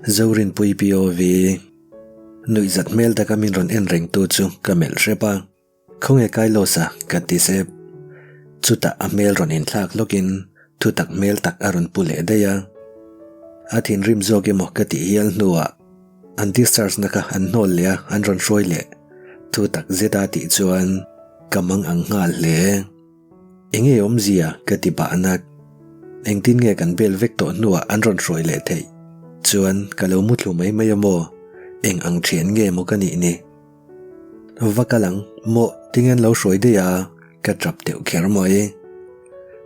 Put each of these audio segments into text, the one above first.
Zorinpui POV. Nuihzat hmel taka min rawn en rengtu chu ka melh hrep a. Khawnge Kailos a? ka ti sep. Chutah a hmel rawn inthlak lawkin thutak hmel tak a rawn pu leh daih a. A thinrim zawk emaw ka tih hial hnuah an discharge na kha an hnawl leh a, an rawn hruai leh. Thutak zeta tih chuan ka mang ang nghal hle. Enge awmzia ka ti pah nak. Engtin nge kan bel vek tawh hnuah an rawn hruai leh theih? Chuan ka lo muthlu mai mai a maw? Eng ang thian nge maw ka nih ni? Va kal ang, maw tinge an lo hruai daih a, ka tap deuh kher mai.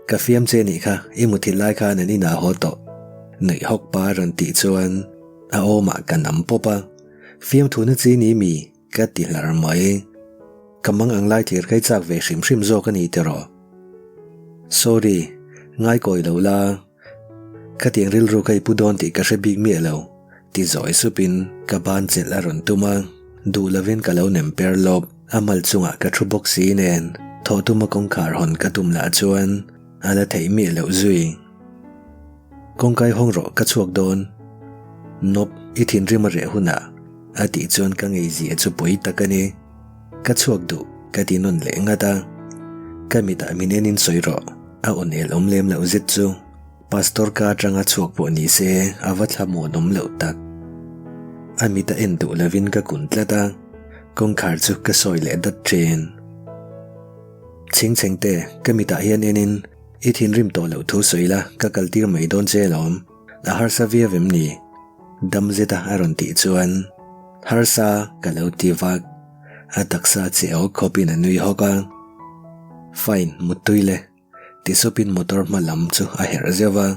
Ka fiam che nih kha, i muthilh lai khan an inah haw tawh. Nuih hawk pa a rawn tih chuan a awmah ka nam pawp a, fiamthu na chi ni mi ka ti hlar mai. Ka mang ang lai thlir kai chak ve hrim hrim zawk a ni tiraw? Sorry, ngaikawi lo la. Khatiang rilru ka i pu dawn tih ka hre bik miah lo, ti zawi supin ka ban chelh a rawn tum a, duh lovin ka lo nem per lawp. A mal chungah ka thu bawk si nen thawh tuma kawngkhar hawn ka tum lah chuan a la theih miah loh zui. Kawngkai hawng rawh ka chhuak dawn. Nawp, i thinrim a reh hunah a tih chuan ka ngei zia chu pui tak a ni. Ka chhuak duh, ka ti nawn leh ngat a. Ka mitah min enin sawi rawh, a aw nel awm lem loh zet chu. Pastor ka atanga chhuak pawh ni se a va thla muanawm loh tak. A mita en duh lovin ka kun tlat a, kawngkhar chu ka sawi leh dat thin. Chhingchheng te, ka mitah hian enin i thinrim tawh loh thu sawi la, ka kaltir mai dawn che alawm. A harsa viau em ni? Dam zeta a rawn tih chuan harsa ka lo ti vak. A taksa che awk khawpin a nui hawk a. Fine, muttui le. Ti supin motor hma lam chu a herh zeuh a,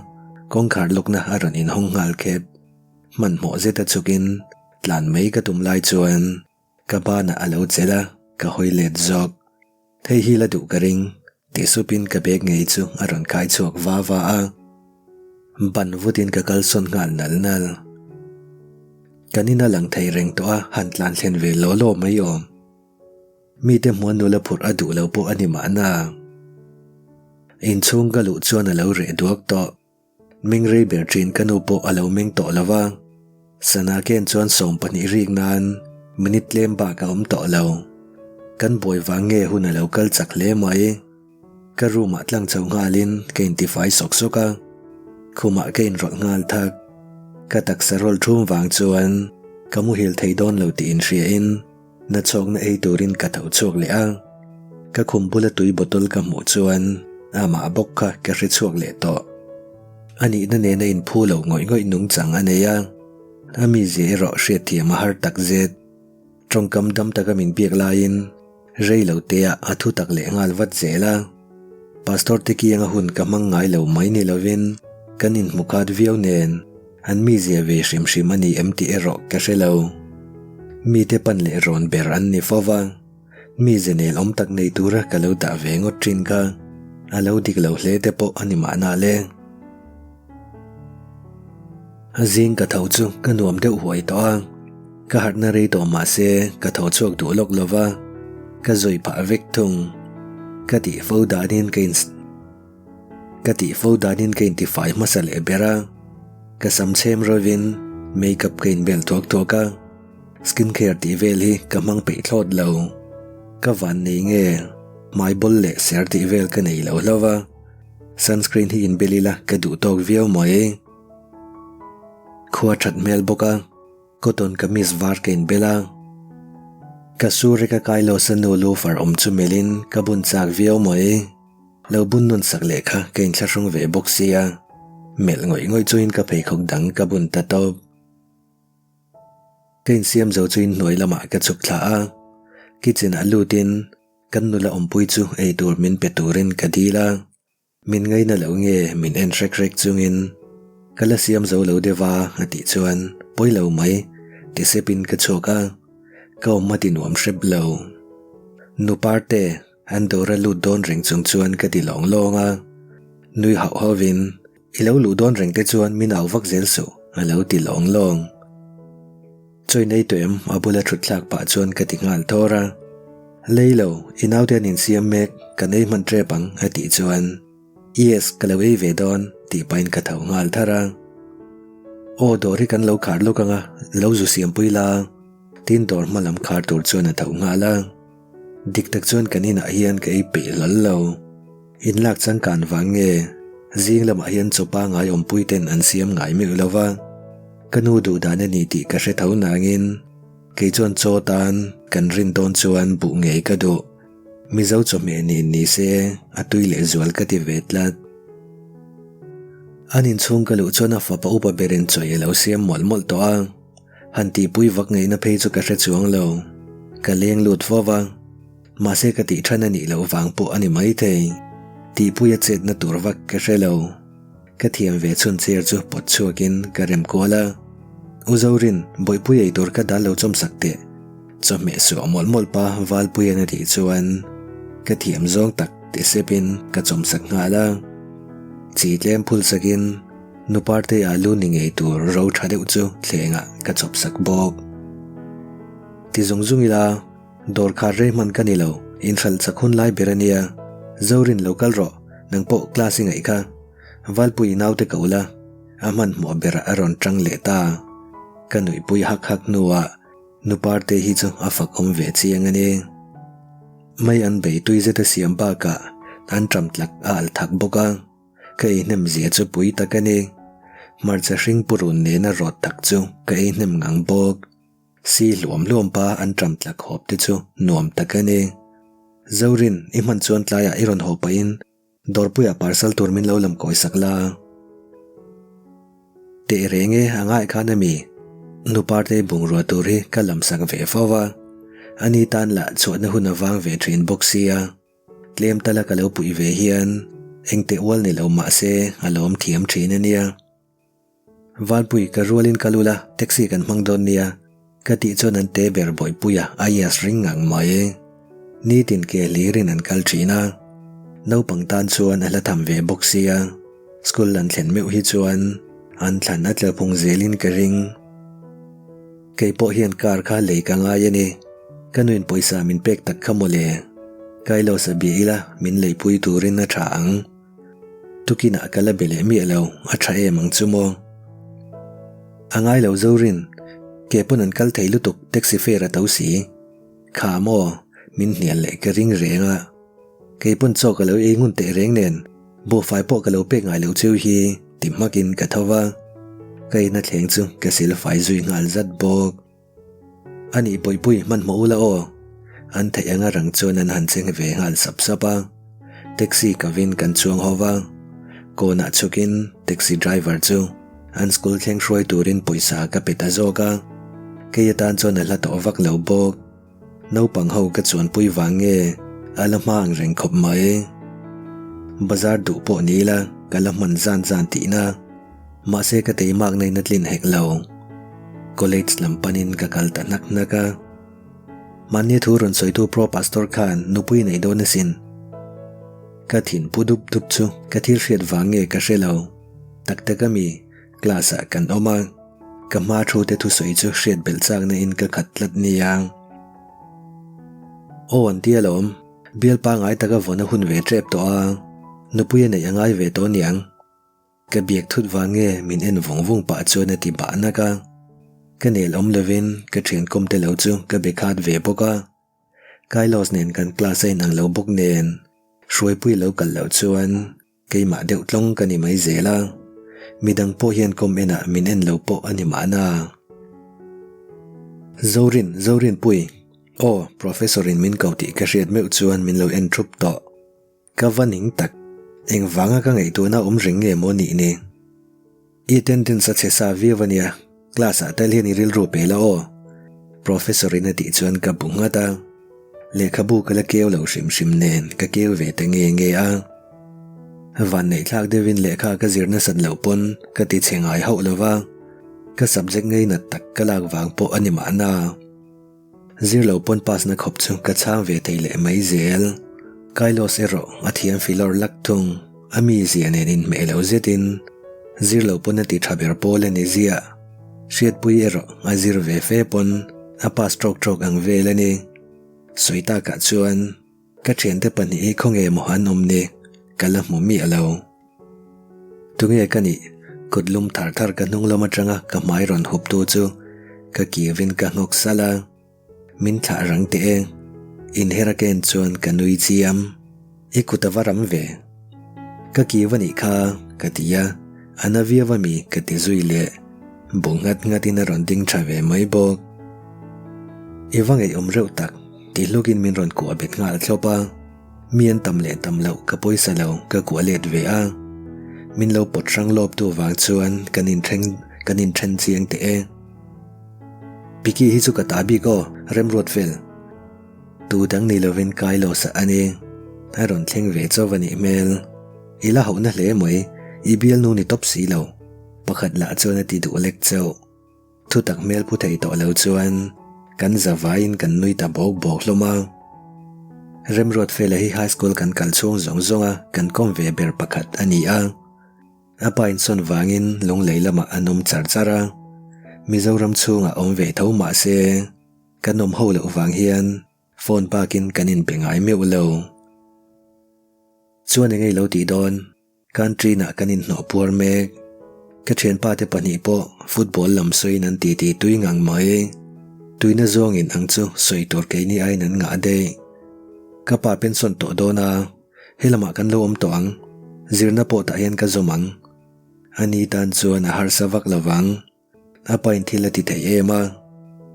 kawngkhar lukna a rawn inhawng nghal khep. Hmanhmawh zeta chhukin tlan mai ka tum lai chuan ka banah a lo chelh a, ka hawi let zawk. Hei hi la duh ka ring, ti supin ka bag ngei chu a rawn khai chhuak va va a. Ban vutin ka kalsawn nghal nal nal. Kan ina lang thei reng tawh a, han tlan thlen ve law law mai awm. Mite hmuan nula phurh a duh lo pawh a ni mahna. Inchhung ka luh chuan a lo reh duak tawh. Meng rei ber thin ka nu pawh a lo meng tawh lo va, sana ken chuan 20 rik nan minute tlem bak a awm tawh lo. Kan buai vang nge hun a lo kal chak hle mai. Ka room ah tlang chho nghalin ka intifai sawk sawk a, khumah ka inrawlh nghal thak. Ka taksa rawl thum vang chuan ka muhil thei dawn lo tih inhriain Nachhawkna ei turin ka tho chhuak leh a, ka khum bula tui bottle ka hmuh chuan amah bawk kha ka hre chhuak leh tawh. A nihna nena inphu lo ngawih ngawih nungchang a nei a, a mizia erawh hriatthiam a har tak zet. Tawngkam dam taka min biak laiin rei lo teah a thu tak leh nghal vat zel a. Pastor te kianga hun ka hmang ngai lo mai ni lovin kan inhmu khat viau nen an mizia ve hrim hrim a ni em tih erawh ka hre lo. Mite pan leh rawn ber an ni fo va, mize nel awm tak nei tura ka lo dah ve ngawt thin kha a lo dik lo hle te pawh a ni mahna le. A zing ka tho chu ka nuam deuh huai tawh a, ka harhna rei tawh mahse ka tho chhuak duh lawk lo va, ka zui phah vek thung. Ka tih fo danin ka in ka tih fo danin ka intifai hmasa leh ber a, ka sam chhem rovin makeup ka inbel thuak thuak a, skin care tih vel hi ka hmang peih thlawt lo. Ka van nei nge hmai bawl leh ser tih vel ka nei lo hlauh va. Sunscreen hi inbel ila ka duh tawk viau mai. Khua that hmel bawk a, cotton kamis var ka inbel a. Ka sure ka kai lo sa nu lu far awm chu melhin ka bun chak viau mai. Lo bun nun sak leh kha ka inthlahrung ve bawk sia. Melh ngawih ngawih chuin ka pheikhawk dang ka bun ta tawp. Ka insiam zo chuin hnuai lamah ka chhuk thla a, kitchen ah lutin Kan nula awmpui chu ei tur min pe turin ka dil a, min ngaina lo nge min en hrek hrek chungin ka la siam zo lo deuh a a tih chuan pawi lo mai ti sepin ka chhuak a, ka awm a ti nuam hrep lo. Nu Parte, an dawr a lut dawn reng chung chuan ka ti lawng lawng a, nui hauh hauhin i lo luh dawn reng te chuan min au vak zel suh a lo ti lawng lawng. Chawi nei tawh em? A bula thut thlak pah chuan ka ti nghal thawr a. Lei lo, i naute an insiam mek, kan ei hman tep ang a tih chuan Yes, ka lo ei ve dawn tih pahin ka tho nghal thar a. Aw dawr hi kan lo khar lawk anga, lo zu siampui la. Tin dawr hma lam khar tur chuan a tho nghal a. Dik tak chuan kan inah hian ka ei peih hlawl lo. In lak changkan vang nge zing lamah hian chaw pangai awmpui ten an siam ngai meuh lo va. Ka nu duh dan a ni tih ka hre tho nangin kei chuan chaw tan kan rin dawn chuan buh ngei ka duh. Mizo chawhmeh nen ni se a tui leh zual ka ti ve tlat. An inchhung ka luh chuan a fapa upa berin chawi a lo siam mawlh mawlh tawh a. Han tihpui vak ngaihna phei chu ka hre chuang lo. Ka leng lut fo va. Mahse ka tih than a nih loh vang pawh a ni maithei. Tihpui a chetna tur vak ka hre lo. Ka thiam ve chhun chair chu pawt chhuakin ka rem kual a. U Zorin, bawihpui ei tur ka dal lo chawmsak teh. Chawhmeh suah mawlh mawlh pa Valpuian a tih chuan ka thiam zawng tak ti sepin ka chawmsak nghal a. Chi tlem phul sakin Nuparte alu ni ngei tur ro tha deuh chu thlengah ka chawpsak bawk. Ti zung zung ila, dawr khar rei hman ka ni lo, inhralh chak hun lai ber a nia. Zorin lo kal rawh, nang pawh class i ngaih kha. Valpui i naute ko la, a hmanhmawh berah a rawn tang leh ta. Ka nuihpui hak hak hnuah Nuparte hi chu a fak awm ve chiang a ni. Mai an bei tui zet a siam bakah an ṭam tlak a alh thak bawk a. Ka ei hnem zia chu pui tak a ni. Hmarcha hring purun nena rawt tak chu ka ei hnem ngang bawk. Si hluam hluam pa an ṭam tlak hawp te chu nuam tak a ni. Zorin, i hman chuan tlaiah i rawn haw pahin dawrpuiah parcel tur min lo lam kawi sak la. Teh reng e, a ngaih khan a mi. Nuparte bungrua tur hi ka lam sak ve fo va. Ani tan lah chhuahna hun a vang ve ṭhin bawk sia. Tlem tala ka lo puih ve hian engte ual ni lo mah se a lawm thiam thin a nia. Valpui ka rualin ka lul a, taxi kan hmang dawn nia, ka tih chuan an te ber bawihpuia a yes ring ngang mai. Nitin ke hlirin an kal thin a, naupang tan chuan a hla tham ve bawk sia, school an thlen meuh hi chuan an thlan a tla phung zelin ka ring. Kei pawh hian car kha lei ka ngai a ni. Ka nuin pawisa min pek tak kha mawle. Kailos a bia ila min leipui turin a tha ang. Tukinah ka la be leh miah lo, a tha em ang chu maw? A ngai lo Zorin, ke pawn an kal thei lutuk taxi fare a to si. Kha maw, min hnial leh ka ring reng a. Kei pawn chaw ka lo ei ngun teh reng nen, buhfai pawh ka lo pek ngai lo cheu hi ti hmakin ka tho va. Ka ina thleng chu ka sil fai zui nghal zat bawk. A nih pawipui hmanhmawh ula aw. An theih anga rang chuan an han cheng ve nghal sap sap a. Taxi kovin kan chuang ho va. Kawnah chhukin taxi driver chu an school thleng hruai turin pawisa ka pe ta zawk a. Kei atan chuan a hla tawh vak lo bawk. Naupang ho ka chuanpui vang nge a la hma ang reng khawp mai. Bazar duh pawh ni ila ka la hman zan zan tihna. Mahse ka teimak na in a tlin hek lo. College lam panin ka kal ta hnak hnak a. Mahni thu rawn sawitu Pro Pastor khan nupui neih dawn asin. Ka thin pu dup dup chu ka thil hriat vang nge ka hre lo. Tak tak ami class ah kan awm a. Ka hma thu te thusawi chu hriat belh chakna in ka khat tlat nia. Aw an tia lawm, bial pangai taka vawn a hun ve tep tawh a, nupui a neih a ngai ve tawh niang. Ka biak thut vang nge min en vung vung pah chuan a ti bah nak a. Ka nel awm lovin ka thian kawm te lo chu ka be khat ve bawk a. Kailos nen kan class a inang lo bawk nen, hruaipui lo kal loh chuan Keimah deuh tlawng ka ni mai zel a, midang pawh hian kawm enah min en lo pawh a ni mahna. Zorin, Zorinpui, aw, Professor in min ko tih ka hriat meuh chuan min lo en thup tawh. Ka va ning tak, engvanga ka ngaihtuahna awm reng nge maw nih ni? I attendance a chhe sa viau a nia, class ah tel hian i rilru pe la aw. Professor in a tih chuan ka bu nghat a, lehkhabu ka la keu lo hrim hrim nen ka keu ve ta nge nge a. Vanneih thlak deuhin lehkha ka zir nasat loh pawn ka ti chhe ngai hauh lo va, ka subject ngainat tak ka lak vang pawh a ni mahna. Zir lo pawn pass na khawp chu ka chhang ve thei leh mai zel. Kailos erawh a thiam filawr lak thung. A mizia nen inhmeh lo zetin zir lo pawn a ti tha ber pawl a ni ziah. Hriatpui erawh a zir ve fe pawn a pass tawk tawk ang vel a ni. Sawi takah chuan ka thiante pahnih hi khawnge maw an awm ni ka la hmu miah lo. Tunge ka nih? Kut lum thar thar ka hnung lam atanga ka hmai rawn hup tu chu ka kiuvin ka nghawk salh a. Min thlah rang teh e. Inher a ken chuan ka nui chiam. I kut a va ram ve. Ka kiu a nih kha, ka ti a, a na viau a mi ka ti zui leh. Bu nghat nghatin a rawn ding tha ve mai bawk. I va ngaihawm reuh tak, ti hlukin min rawn kuah bet nghal thlawp a. Mi an tam leh tam loh ka pawisa lo ka kuah let ve a. Min lo pawt hrang lawp tu vang chuan kan inthen kan inthen chiang teh e. Piki hi chu ka ta bik aw, remruat fel. Tu dang ni lovin Kylos a ni. A rawn thleng ve chauh a nih hmel. I la hauhna hle mai, i bialnu ni tawp si lo. Pakhat lah chuan a ti duh lek chauh. Thutak hmel pu thei tawh lo chuan kan za vaiin kan nui ta bawk bawk hlawm a. Remruatfela hi high school kan kal chhung zawng zawng a kan kawm ve ber pakhat a ni a. A pa insawn vangin Lunglei lamah an awm char char a. Mizoram chhungah awm ve tho mah se kan awm ho loh vang hian phone bakin kan inbe ngai meuh lo. Chuan eng ei lo tih dawn? Canteen-ah kan inhnawh puar mek. Ka thianpa te pahnih pawh football lam sawiin an titi tui ngang mai. Tuina zawngin ang chu sawi tur keini aiin an ngah daih. Ka pa pension tawh dawn a, helamah kan lo awm tawh ang. Zirna pawh tah hian ka zawm ang. Ani tan chuan a harsa vak lo vang. A pain thil a ti thei em a,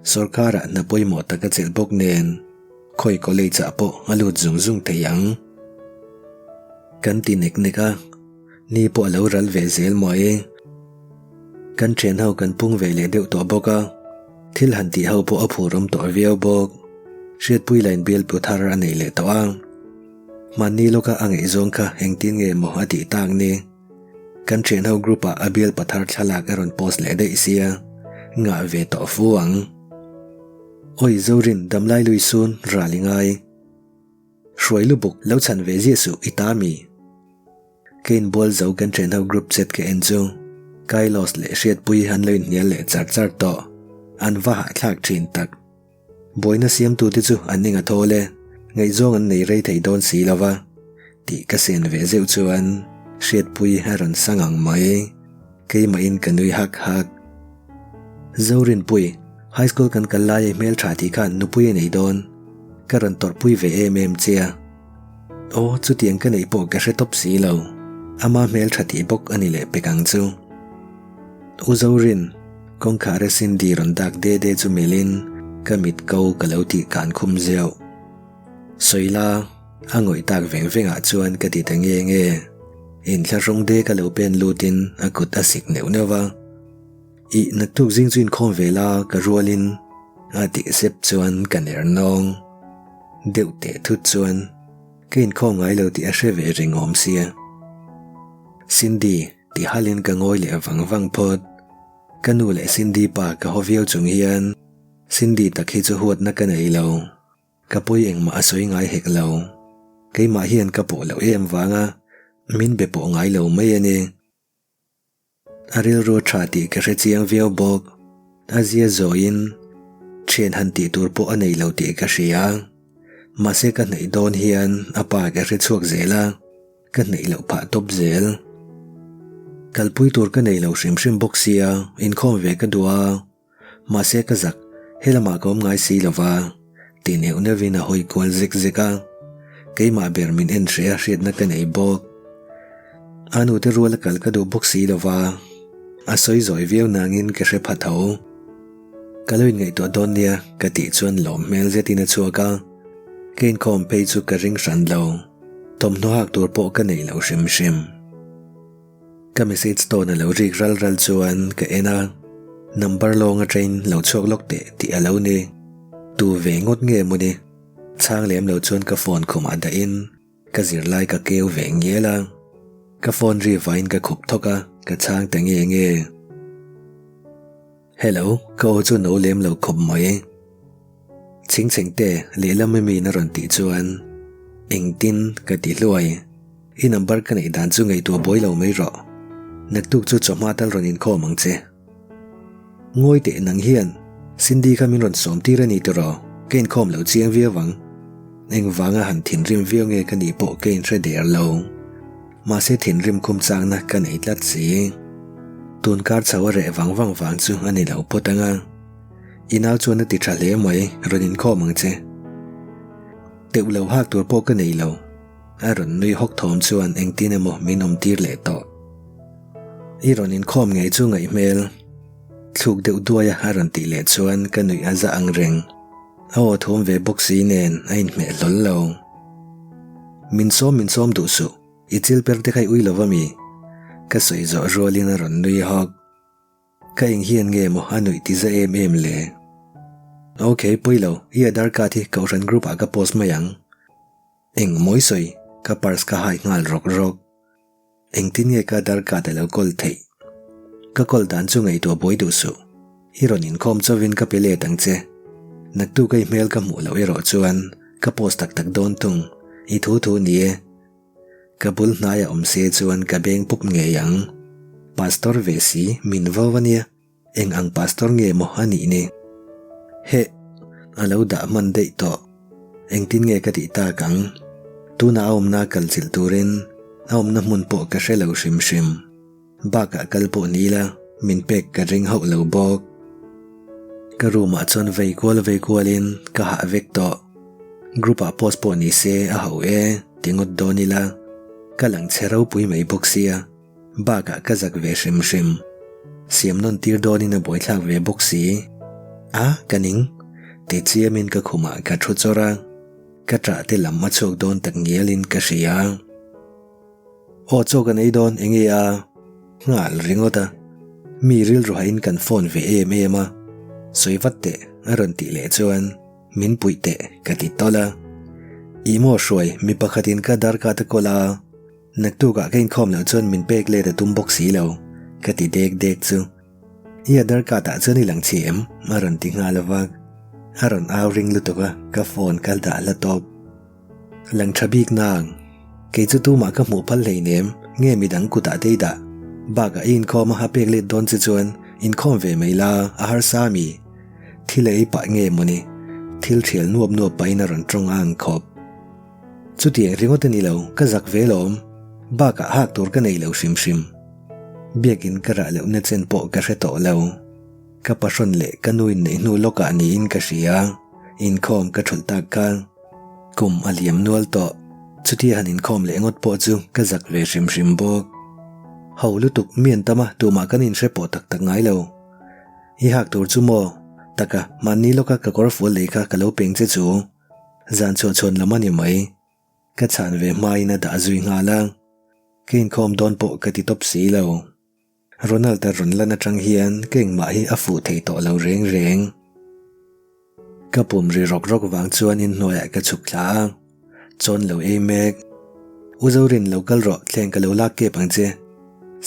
sorkarah hna pawimawh tak a chelh bawk nen khawi college ah pawh a lut zung zung thei ang. Kan ti nek nek a, ni pawh a lo ral ve zel mai. Kan thian ho kan pung ve leh deuh tawh bawk a, thil han tih ho pawh a phur awm tawh viau bawk. Hriatpui lain bialpu thar a nei leh tawh a, mahni lawka a ngaihzawng kha engtin nge maw a tih tak ni. Kan thianho group ah a bial pathar thlalak a rawn post leh daih sia, ngah ve tawh fu ang. Oi Zorin damlai lui sun ral i ngai. Hruai lubuk lo chhan ve ziah suh i ta mi. Ka inbual zo kan thianho group chat ka en chu Kylos leh Hriatpui an lo inhnial leh char char tawh, an va hahthlak thin tak. Buaina siamtute chu an eng a thawl e, ngaihzawng an nei rei thei dawn si lo va, tih ka sen ve zeuh chuan Hriatpui a rawn sang ang mai. Keimahin ka nui hak hak. Zorinpui, High School kan kal lai hmel tha tih khan nupui a nei dawn. Ka rawn tawrhpui ve em em che a. Aw, chutiang ka neih pawh ka hre tawp si lo. Ama hmel tha tih bawk a ni leh pek ang chu. U Zorin, kawngkhar a Cindy rawn dak de de chu melhin ka mit ko ka lo tih kan khum zeuh. Sawila, a ngawih tak veng vengah chuan ka ti ta nge nge. Inthlahrung de ka lo pen lutin a kut a sik neuh neuh va. Ih, naktuk zing chu inkhawm ve la ka rualin a tih sep chuan ka ner nawng. Deuh teh thut chuan ka inkhawm ngai lo tih a hre ve reng awm sia. Cindy. Ti halin ka ngawi leh vang vang phawt. Ka nu leh Cindy pa ka haw viau chung hian Cindy tak hi chu huatna ka nei lo. Ka pawi engmah a sawi ngai hek lo. Keimah hian ka pawh loh em vanga min be pawh ngai lo mai a ni. A rilru tha tih ka hre chiang viau bawk. A zia zawiin thian han tih tur pawh a nei lo tih ka hria. Mahse ka hnaih dawn hian a pa ka hre chhuak zel a. Ka hneih loh phah tawp zel. Kalpui tur ka nei lo hrim hrim bawk sia, inkhawm ve ka duh a. Mahse ka zak, helamah ka awm ngai si lo va, ti neuh neuhin a hawi kual zek zek a. Keimah ber min en hreh a hriatna ka nei bawk. A nute ruala kal ka duh bawk si lo va, a sawi zawi viau nangin ka hre pha tho. Ka lo inngaihtuah dawn nia ka tih chuan lawm hmel zetin a chhuak a, ka inkhawm phei chu ka ring hran lo. Thawmhnaw hak tur pawh ka nei lo hrim hrim. Ka message tawn a lo rik ral ral chuan ka en a, number lawng atangin lo chhuak lawk teh tih a lo ni. Tu ve ngawt nge maw ni? Chhang lem lo chuan ka phone khumah dahin ka zirlai ka keu ve ngial a. Ka phone ri vain ka khup thawk a, ka chhang ta nge nge. Hello, ka aw chu no lem lo khawp mai. Chhing chheng te lehlam a miin a rawn tih chuan engtin ka ti hluai. I number ka neih dan chu ngaihtuah buai lo mai rawh. Naktuk chu chawhma tal rawn inkhawm ang che. Ngawi teh nang hian Cindy kha min rawn sawm tir a ni tiraw, ka inkhawm lo chiang viau ang. Engvanga han thinrim viau nge ka nih pawh ka inhre der lo. Mahse thinrim khum chakna ka nei tlat si. Tun kar chho a reh vang vang vang chu a ni lo phawt ang a. I nau chuan a ti tha hle mai, rawn inkhawm ang che. Teuh lo hak tur pawh ka nei lo. A rawn nui hawk thawm chuan engtin emaw min awm tir leh tawh. I rawn inkhawm ngei chu ngaih hmel. Thluk deuh duai a a rawn tih leh chuan ka nuih a za ang reng. A aw thawm ve bawk si nen a inhmeh hlawl lo. Min sawm min sawm duh suh, i chil per te kha i ui lo va mi? Ka sawi zawh rualin a rawn nui hawk. Ka eng hian nge maw a nuih ti za em em le? Ok, pawi lo, i Aadhaar card hi Kohhran group ah ka post mai ang. Eng mawi sawi, ka purse ka hai nghal rawk rawk. Engtin nge ka Aadhaar card a lo call theih? Ka call dan chu ngaihtuah buai duh suh. I rawn inkhawm chauhin ka pe let ang che. Naktuk a i hmel ka hmuh loh erawh chuan ka post tak tak dawn thung, i thu thu ni e. Ka bul hnaiah awm se chuan ka beng pup ngei ang. Pastor ve si min vo a nia. Eng ang pastor nge maw a nih ni? Heh! A lo dah hman daih tawh. Engtin nge ka tih tak ang? Tunah a awmna kal chilh turin a awmna hmun pawh ka hre lo hrim hrim. Bakah kal pawh ni ila min pek ka ring hauh lo bawk. Ka room ah chuan vei kual vei kualin ka hah vek tawh. Group ah post pawh ni se a ho e ti ngawt dawn ila ka lang che ropui mai bawk sia. Bakah ka zak ve hrim hrim. Siam nawn tir dawnin a buaithlak ve bawk si. A, ka ning. Ti chiamin ka khumah ka thu chawr a. Ka ṭah te lam a chhuak dawn tak ngialin ka hria. Aw chaw kan ei dawn enge a? Nghal ringawt a. Mi rilru hain kan phone ve em em a. Sawi vat teh a rawn tih leh chuan min puih teh ka ti tawlh a. Ih maw hruai mi pakhatin ka darkah te kawl a. Naktukah ka inkhawm loh chuan min pek let a tum bawk si lo, ka ti dek dek chu. I Aadhaar card ah chuan i lang chhi em? a rawn ti nghal vak. A rawn au ring lutuk a, ka phone ka dah la tawp. Lang tha bik nang. Kei chu tumah ka hmuh phal hleinem, nge midang kutah te i dah. Bakah i inkhawm a ha pek let dawn che chuan inkhawm ve mai la, a harsa mi. Thil a ei pah nge mawni? Thil thial nuap nuap pahin a rawn tawng ang khawp. Chutiang ringawt a ni lo, ka zak ve lawm. Bakah hak tur ka nei lo hrim hrim. Biakin ka rah lohna chen pawh ka hre tawh lo. Ka pahrawn leh ka nu inneih hnu lawkah niin ka hria. Inkhawm ka thulh tak kha. Kum a liam nual tawh. Chutia han inkhawm leh ngawt pawh chu ka zak ve hrim hrim bawk. Ho lutuk mi an tam a, tumah kan inhre pawh tak tak ngai lo. I hak tur chu maw? Taka, mahni lawka ka kawr fual lei kha ka lo peng che chu. Zan chhuah chhuan lam a ni mai. Ka chhan ve hmain a dah zui nghal a. Ka inkhawm dawn pawh ka ti tawp si lo. Ronald-a rawn lan atang hian ka engmah hi a fuh thei tawh lo reng reng. Ka pum ri rawk rawk vang chuan inhnuaiah ka chhuk thla a. Chawn lo ei mek. U Zorin lo kal rawh thleng ka lo lak kep ang che.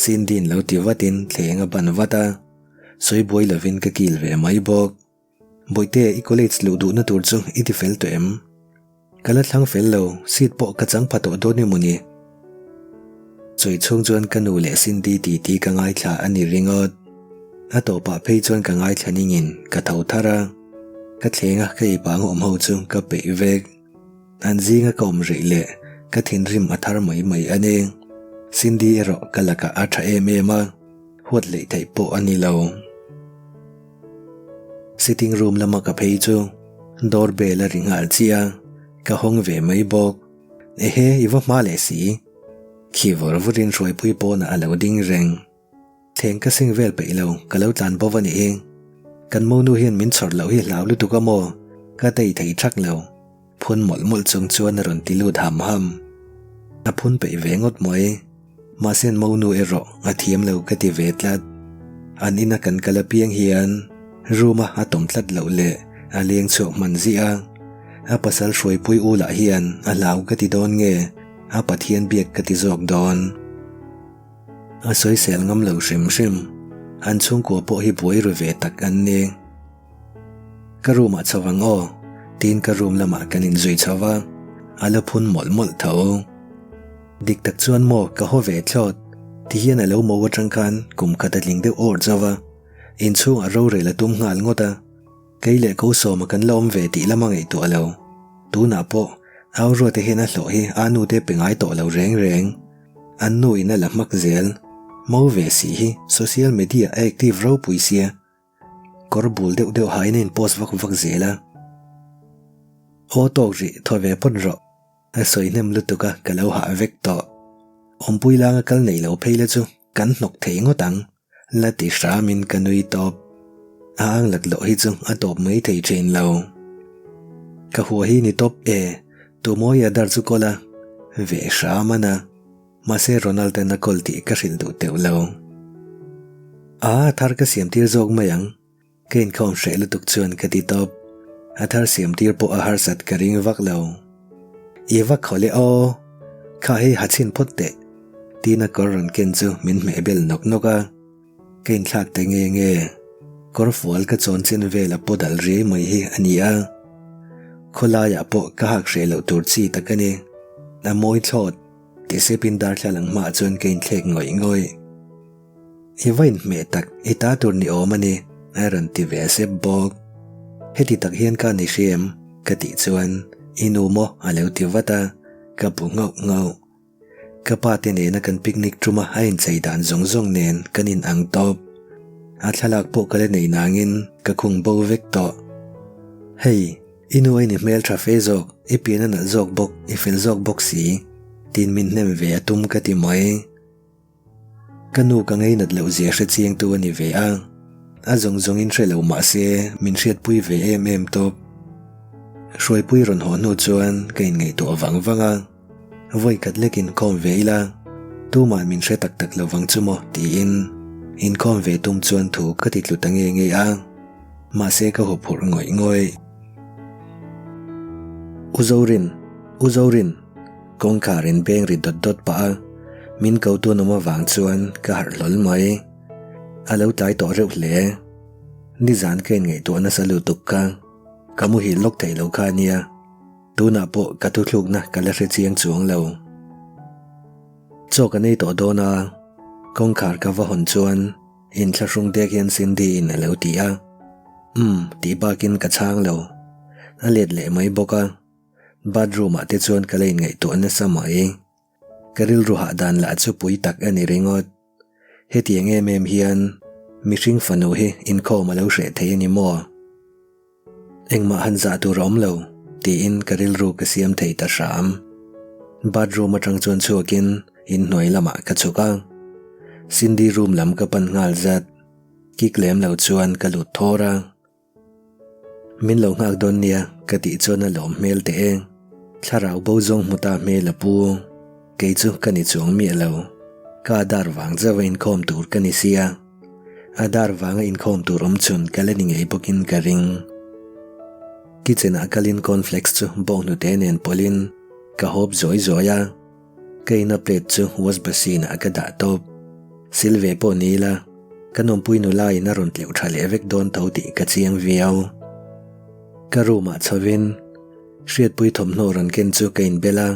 Cindy-in lo ti vatin thleng a ban vat a. Sawi buai lovin ka kil ve mai bawk. Bawihte, i college luh duhna tur chu i ti fel tawh em? Ka la thlang fel lo, seat pawh ka chang pha tawh dawn emaw ni? Chawi chhung chuan ka nu leh Cindy titi ka ngaithla a ni ringawt. A tawpah phei chuan ka ngaithla ningin ka tho thar a, ka thleng a ka ei pang awm ho chu ka peih vek. An zinga ka awm rih leh ka thinrim a thar mai mai a ni. Cindy erawh ka lakah a tha em em a, huat leh theih pawh a ni lo. Sitting room lama ka phei chu door bell a ri nghal chiah a, ka hawng ve mai bawk. Ehe, i va hma leh si. Khi vawr vawrin hruaipui pawnah a lo ding reng. Thleng ka seng vel peih lo, ka lo tlan bo a nih hi. Kan monu hian min chhawr loh hi hlau lutuk a maw? Ka tei thei thak lo. Phun mawlh mawlh chung chuan a rawn ti lut ham ham. A phun peih ve ngawt mai. Mahse an monu erawh a thiam lo ka ti ve tlat. An ina kan kal apiang hian room a a tawm tlat loh leh a leng chhuak hman ziah a. A pasal hruaipui u lah hian a hlau ka ti dawn nge a Pathian biak ka ti zawk dawn. A sawisel ngam lo hrim hrim. An chhungkua pawh hi buai ru ve tak an ni. Ka room ah chho ang aw, tiin ka room lamah kan inzui chho va, a la phun mawlh mawlh tho. Dik tak chuan maw ka haw ve thlawt, ti hian a lo mo atang khan kum khat a tling deuh awr chauh va, inchhungah rorel a tum nghal ngawt a. Kei leh ko sawma kan la awm ve tih lama ngaihtuah lo. Tunah pawh au ruate hian a hlawh hi a nute pe ngai tawh lo reng reng. An nu in a la hmak zel. Mo ve si hi social media a active ropui sia. Kawr bul deuh deuh hain a in post vak vak zel a. Aw tawk rih thaw ve phawt rawh. A sawi hnem lutuk a ka lo hah vek tawh. Awmpui langa kal nei lo phei la chu kan hnawk thei ngawt ang. La ti hramin ka nui tawp. A ang laklawh hi chu a tawp mai thei thin lo. Ka hua hi ni tawp e, tumawi a dar chu kawl a, ve hram a na. Mahse Ronald ten a kawl tih ka hrilh duh teuh lo. A thar ka siam tir zawk mai ang. Ka inkhawm hreh lutuk chuan ka ti tawp. A thar siam tir pawh a harsat ka ring vak lo. I va khaw le aw. Kha hei ha chhin phawt teh. Tina kawr rawn ken chu min hmeh bel nawk nawk a. Ka inthlak ta nge nge. Kawr fual ka chawn chin vel a paw dal riai mai hi a ni a. Khawlaiah pawh ka hak hreh loh tur chi tak a ni. A mawi thlawt. Ti sepin darthlalang hmaah chuan ka inthlek ngawih ngawih. I va inhmeh tak, i ta tur ni awm a ni, a rawn ti ve sep bawk. Heti tak hian ka ni hri em? ka tih chuan i nu maw a lo ti vat a, ka bu nghauh nghauh. Ka pa te nena kan picnic ṭuma a inchei dan zawng zawng nen kan in ang tawp. A thlalak pawh ka la nei nangin ka khung bo vek tawh. Hei, i nu a in i hmelṭha fe zawk, i pian a nalh zawk bawk, i fel zawk bawk si, tiin min hnem ve a tum ka ti mai. Ka nu ka ngeinat loh zia hre chiangtu a ni ve a, a zawng zawngin hre lo mah se min hriatpui ve em em tawp. Hruaipui rawn haw hnu chuan ka inngaihtuah vang vang a, vawi khat lek inkhawm ve ila, tumah min hre tak tak lo vang chu maw tiin inkhawm ve tum chuan thu ka ti tlu ta nge nge a, mahse ka huphurh ngawih ngawih. U Zorin, U Zorin. Kawngkhar in beng ri dawt dawt pah a, min ko tun awm avang chuan ka harh hlawl mai. A lo tlai tawh reuh hle. Nizan ka inngaihtuah nasa lutuk ka, ka muhil lawk theih lo kha ania. Tunah pawh ka thuthlukna ka la hre chiang chuang lo. Chaw ka nei tawh dawn a, kawngkhar ka va hawn chuan inthlahrung dek hian Cindy in a lo ti a. Umm tih bakin ka chhang lo. A let leh mai bawk a. Bathroom ah te chuan ka la inngaihtuah nasa mai. Ka rilru hah dan lah chu pui tak a ni ringawt. Hetiang em em hian mihring fanu hi inkhawm a lo hreh thei a ni maw? Engmah han zah tur a awm lo tiin ka rilru ka siam thei ta hram. Bathroom atang chuan chhuakin inhnuai lamah ka chhuk a. Cindy room lam ka pan nghal zat. Kik lem lo chuan ka lut thawr a. Min lo nghak dawn nia ka tih chuan a lawm hmel teh e. Thlarau bo zawng hmu ta hmel a pu. Kei chu ka ni chuang miah lo. Ka dar vang zauh a inkhawm tur ka ni sia. A dar vanga inkhawm tur awm chhun ka la ni ngei bawkin ka ring. Kitchen ah kalin cornflakes chu bawnghnute nen pawlhin ka hawp zawi zawi a. Ka ina plate chu wash basin ah ka dah tawp. Sil ve pawh ni ila, ka nawmpui nula in a rawn tleuh tha leh vek dawn tho tih ka chiang viau. Ka room ah chhovin Hriatpui thawmhnaw rawn ken chu ka inbel a,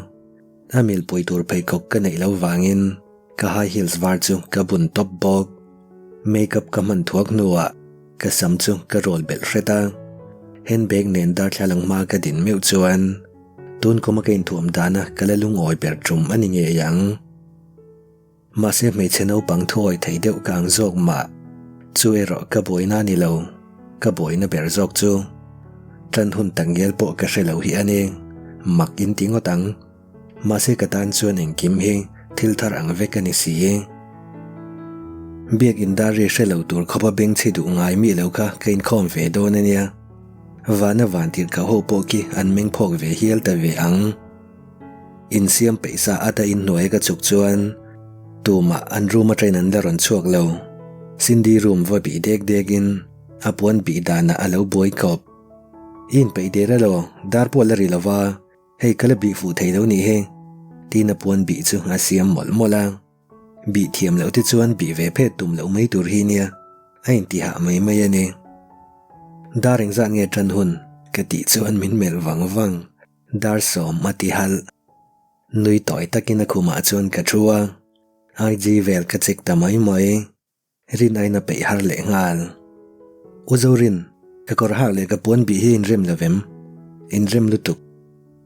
a milpui tur pheikhawk ka neih loh vangin ka high heels var chu ka bun tawp bawk. Makeup ka hman thuak hnuah ka sam chu ka roll belh hret a, handbag nen darthlalang hma ka din meuh chuan Tun kuma ka inthuam dana ka la lungawi ber tum a ni ngei ang. Mahse hmeichhe naupang thuawi thei deuh ka ang zawk mah. Chu erawh ka buaina a ni lo, ka buaina ber zawk chu. Tan hun tak ngial pawh ka hre lo hi a ni, mak in ti ngawt ang. Mahse ka tan chuan engkim hi thil thar ang vek a ni si. Biak indar ri hre lo tur khawpa bengchhi duh ngai mi lo kha ka inkhawm ve dawn a nia. Vana van tirhkoh ho pawh khi an meng phawk ve hial ta ve ang. Insiam peih sa ata inhnuai ka chuk chuan tumah an room atangin an la rawn chhuak lo. Cindy room va bih dek dekin a puan bih danah a lo buai kawp. I inpeih der elaw, dar pawh la ri lova, hei ka la bih fuh thei lo nih hi, tiin a puan bih chu a siam mawlh mawlh a. Bih thiam loh te chuan bih ve phet tum loh mai tur hi nia, a intihah mai mai a ni. Dar engzat nge tan hun? Ka tih chuan min melh vang vang, dar sawm a ti halh. Nui tawi takin a khumah chuan ka thu a, IG vel ka check ta mai mai. Rin aiin a peih har leh nghal. U Zorin, ka kawr hak leh ka puan bih hi a inrem lo vem? Inrem lutuk.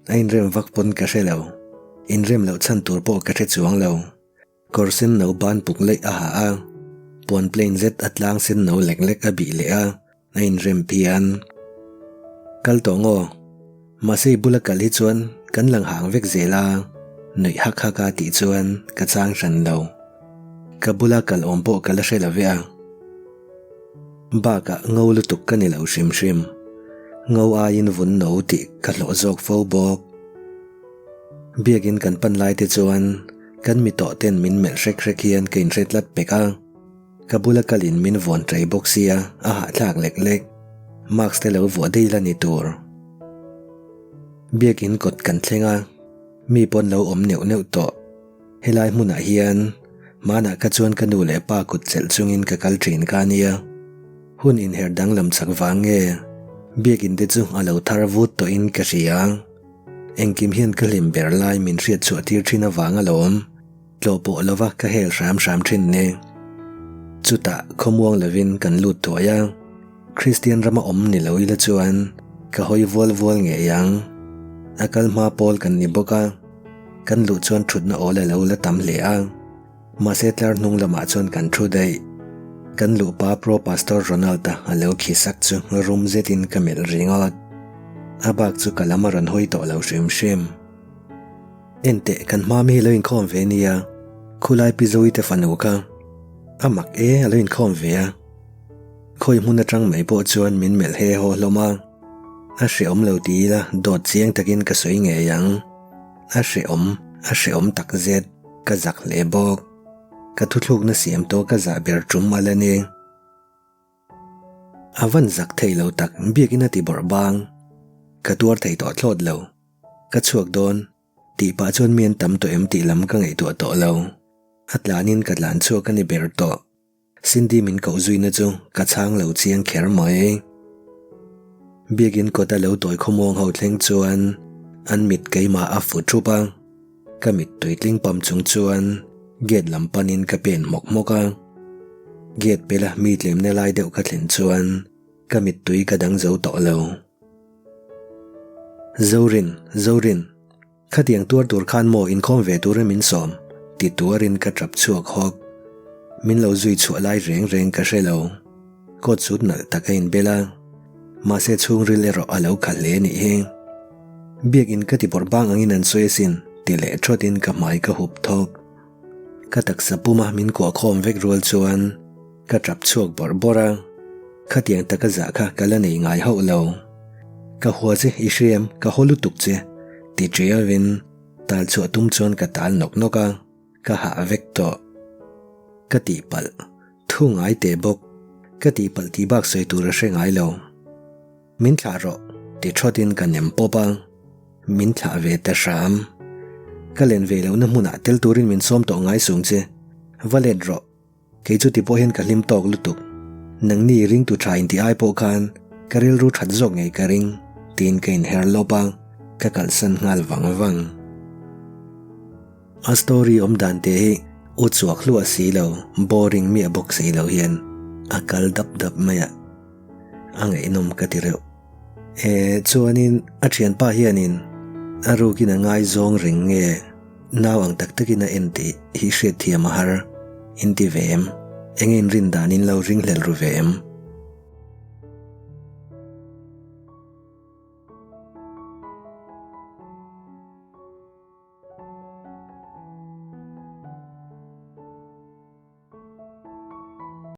A inrem vak pawn ka hre lo. Inrem loh chhan tur pawh ka hre chuang lo. Kawr sen no ban puk leih a ha a, puan plain zet a tlang sen no lek lek a bih leh a, a inrem phian. Kal tawh ngaw, mahse i bula kal hi chuan kan lang hang vek zel a, nuih hak hak a tih chuan ka chang hran lo. Ka bula kal awm pawh ka la hre lo ve a. Bakah ngo lutuk ka ni lo hrim hrim. Ngo aiin vun no tih ka hlawh zawk fo bawk. Biakin kan pan lai te chuan kan mi tawh ten min melh hrek hrek hian ka inhre tlat pek a. Ka bula kalin min vawn ṭai bawk sia a hahthlak lek lek. Mask te lo vuah daih la ni tur. Biakin kawt kan thleng a, mi pawn lo awm neuh neuh tawh. Helai hmunah hian hmanah kha chuan ka nu leh pa kut chelh chungin ka kal ṭhin kha a nia. Hun inher danglam chak vang nge biakin te chu a lo thar vut tawhin ka hria. Engkim hian ka hlim ber lai min hriat chhuah tir thin avang alawm, tlawh pawh lova ka hel hram hram thin ni. Chutah khawmuang lovin kan lut thuai a, Kristian rama awm ni lo ila chuan ka hawi vual vual ngei ang. A kal hma pawl kan ni bawk a, kan luh chuan thutna awl a lo la tam hle a. Mahse tlar hnung lamah chuan kan thu daih. Kan luhpa Pro Pastor Ronald-a a lo khi sak chu rum zetin ka melh ringawt. A bak chu ka lam a rawn hawi tawh lo hrim hrim. Enteh kan hma mi lo inkhawm ve nia, khulai Pi Zoe te fanu kha. A mak e a lo inkhawm ve a. Khawi hmun atang mai pawh chuan min melh he haw hlawm a. A hreawm lo ti ila dawt chiang takin ka sawi ngei ang. A hreawm, a hreawm takzet. Ka zak hle bawk. Ka thuthlukna siam tawh ka zah ber tum a la ni. A van zak thei lo tak biakin a ti bawrh bang. Ka tuar thei tawh thlawt lo. Ka chhuak dawn tih pah chuan mi an tam tawh em tih lam ka ngaihtuah tawh lo. A tlanin ka tlan chhuak a ni ber tawh. Cindy min koh zuina chu ka chhang lo chiang kher mai. Biakin kawta lo tawi khawmuang ho thleng chuan an mit keimah a fu thup a. Ka mittui tling pam chung chuan gate lam panin ka pen hmawk hmawk a. Gate pela mi tlemna lai deuh ka thlen chuan ka mittui ka dang zo tawh lo. Zorin, Zorin, khatiang tuar tur khan maw inkhawm ve turin min sawm? ti tuarin ka tap chhuak hawk. Min lo zui chhuah lai reng reng ka hre lo. Coat suit nalh tak a inbel a, mahse chhungril erawh a lo kha hle nih hi. Biakin ka ti bawrh bang angin an sawi asin ti leh thawtin ka hmai ka hup thawk. Ka taksa puma min kuah khawm vek rual chuan ka tap chhuak bawrh bawrh a, khatiang taka zah kha ka la nei ngai hauh lo. Ka hua che i hriam ka haw lutuk che ti ṭiauin tal chhuah tum chuan ka tal nawk nawk a. Ka hah vek tawh. Ka tihpalh. Thu ngai teh bawk. Ka tihpalh tih bak sawi tur a hre ngai lo. Min thlah rawh, ti thawtin ka nem pawp a. Min thlah ve ta hram. Ka len ve lohna hmunah tel turin min sawm tawh ngai sung che. Va let rawh. Kei chu ti pawh hian ka hlim tawk lutuk. Nangni ringtu tha inti ai pawh khan ka rilru that zawk ngei ka ring, tiin ka inher lawp a, ka kalsan nghal vang vang. A story awm dan te hi u chhuak hluah si lo, boring miah bawk si lo hian a kal dap dap mai a, a ngaihnawm ka ti reuh. E chuanin a thianpa hianin a rukin a ngaizawng reng nge nau ang tak takin a en tih hi hriatthiam a har, in ti ve em? Enge in rin danin lo ringhlel ru ve em?